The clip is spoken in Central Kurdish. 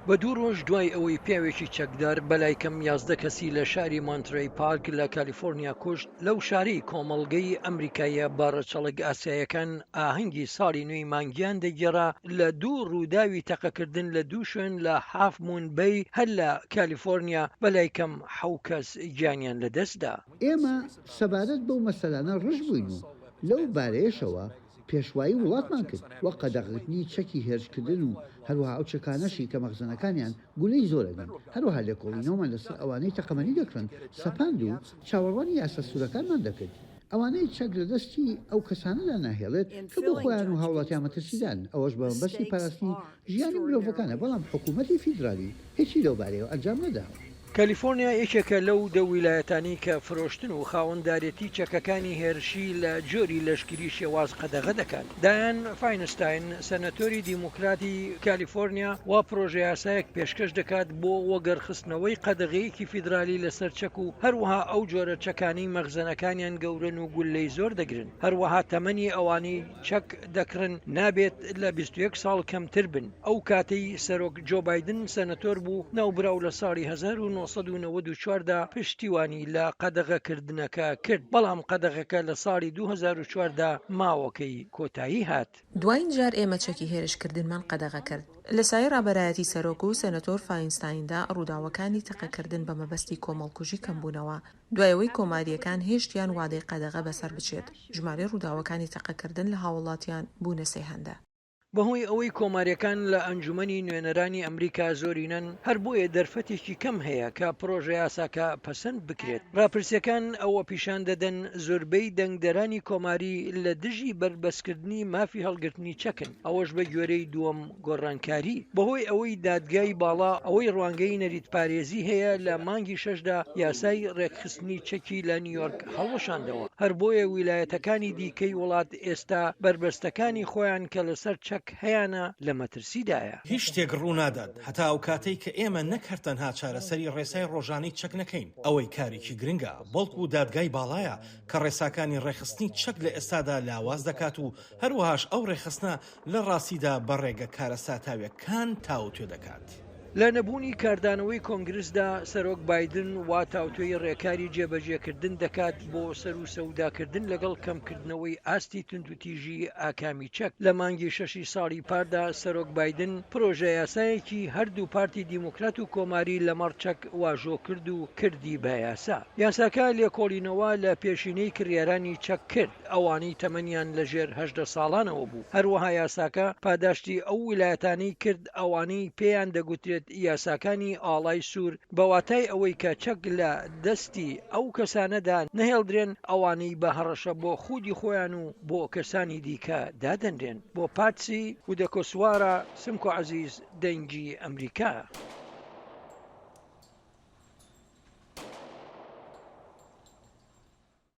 بە دوو ڕۆژ دوای ئەوەی پیاوێکی چەکدار بەلای کەم 11 کەسی لە شاری مۆنترەی پارک لە کالیفۆرنیا کوشت، لەو شارەی کۆمەڵگەی ئەمریکاییە بە ڕەچەڵەک ئاسیایەکان ئاهەنگی ساڵی نوێی مانگیان دەگێڕا، لە دوو ڕووداوی تەقەکردن لە دوو شوێن لە هاف مون بەی هەر لە کالیفۆرنیا بەلای کەم حەو کەس گیانیان لەدەستدا. ئێمە سەبارەت بەو مەسەلانە ڕژد بووین و لەو بارەیەشەوە پێشوایی وڵاتمان کرد، وەک قەدەغەکردنی چەکی هێرشکردن و هەروەها ئەو چەکانەشی کە مەخزەنەکانیان گولەی زۆر ئەدەن، هەروەها لێکۆڵینەوەمان لەسەر ئەوانەی تەقەمەنی دەکڕن سەپاند و چاوەڕوانی یاسا سوورەکانمان دەکرد، ئەوانەی چەک لە دەستی ئەو کەسانەدا ناهێڵێت کە بۆ خۆیان و هاوڵاتیان مەترسیدارن، ئەوەش بە مەبەستی پاراستنی ژیانی مرۆڤەکانە، بەڵام حکوومەتی فیدرالی هیچی لەو بارەیەوە ئەنجام نەداوە. کالیفۆرنیا یەکێکە لەو دە ویلایەتانەی کە فرۆشتن و خاوەندارێتی چەکەکانی هێرشی لە جۆری لەشکری شێواز قەدەغە دەکات. دایان فاینستاین، سەنەتۆری دیموکراتی کالیفۆرنیا وا پرۆژەیاسایەک پێشکەش دەکات بۆ وەگەڕخستنەوەی قەدەغەیەکی فیدرالی لەسەر چەک و هەروەها ئەو جۆرە چەکانەی مەخزەنەکانیان گەورەن و گوللەی زۆر دەگرن. هەروەها تەمەنی ئەوانەی چەک دەکڕن نابێت لە 21 ساڵ کەمتر بن. ئەو کاتەی سەرۆک جۆ بایدن سەنەتۆر بوو، ناوبراو لە ساڵی 1994 دا پشتیوانی لە قەدەغەکردنەکە کرد، بەڵام قەدەغەکە لە ساڵی 2004 دا ماوەکەی کۆتایی هات. دوایین جار ئێمە چەکی هێرشکردنمان قەدەغە کرد. لە سایەی ڕابەرایەتی سەرۆک و سەنەتۆر فاینستایندا ڕووداوەکانی تەقەکردن بە مەبەستی کۆمەڵکوژی کەمبوونەوە. دوای ئەوەی کۆمارییەکان هێشتیان وادەی قەدەغە بەسەر بچێت، ژمارەی ڕووداوەکانی تەقەکردن لە هاوڵاتیان بوونە سێ هەندە. بەهۆی ئەوەی کۆمارییەکان لە ئەنجومەنی نوێنەرانی ئەمریکا زۆرینەن، هەر بۆیە دەرفەتێکی کەم هەیە کە پرۆژەیاساکە پەسەند بکرێت. راپرسییەکان ئەوە پیشان دەدەن زۆربەی دەنگدەرانی کۆماری لە دژی بەربەستکردنی مافی هەڵگرتنی چەکن، ئەوەش بە گوێرەی دووەم گۆڕانکاری. بەهۆی ئەوەی دادگای باڵا ئەوەی ڕوانگەی نەریتپارێزی هەیە لە مانگی شەشدا یاسای ڕێکخستنی چەکی لە نیویۆرک هەڵوەشاندەوە، هەر بۆیە ویلایەتەکانی دیکەی وڵات ئێستا بەربەستەکانی خۆیان کە لەسەر چەک هەیانە لە مەترسیدایە. هیچ شتێک ڕوونادات هەتا ئەو کاتەی کە ئێمە نەک هەر تەنها چارەسەری ڕێسای ڕۆژانەی چەک نەکەین، ئەوەی کارێکی گرنگە، بەڵکو دادگای باڵایە کە ڕێساکانی ڕێکخستنی چەک لە ئێستادا لاواز دەکات و هەروەهاش ئەو ڕێکخستنە لە ڕاستیدا بە ڕێگە کارەساتاویەکان تاوتوێ دەکات. لە نەبوونی کاردانەوەی کۆنگرسدا، سەرۆک بایدن وا تاوتوێی ڕێکاری جێبەجێکردن دەکات بۆ سەروسەوداکردن لەگەڵ کەمکردنەوەی ئاستی توندوتیژی ئاکامی چەک. لە مانگی شەشی ساڵی پاردا سەرۆک بایدن پرۆژەیاسایەکی هەردوو پارتی دیموکرات و کۆماری لەمەڕ چەک واژۆ کرد و کردی بە یاسا. یاساکە لێکۆڵینەوە لە پێشینەی کڕیارانی چەک کرد. ئەوانەی تەمەنیان لە ژێر 18 ساڵانەوە بوو. هەروەها یاساکە پاداشتی ئەو ویلایەتانەی کرد ئەوانەی پێیان دەگوترێت یاساکانی ئاڵای سوور بە واتای ئەوەی کە چەک لە دەستی ئەو کەسانەدا نەهێڵدرێن ئەوانەی بە هەڕەشە بۆ خودی خۆیان و بۆ کەسانی دیکە دادەنرێن. بۆ پاتسی ودەکۆسوارا، سمکۆ عەزیز، دەنگی ئەمریکا.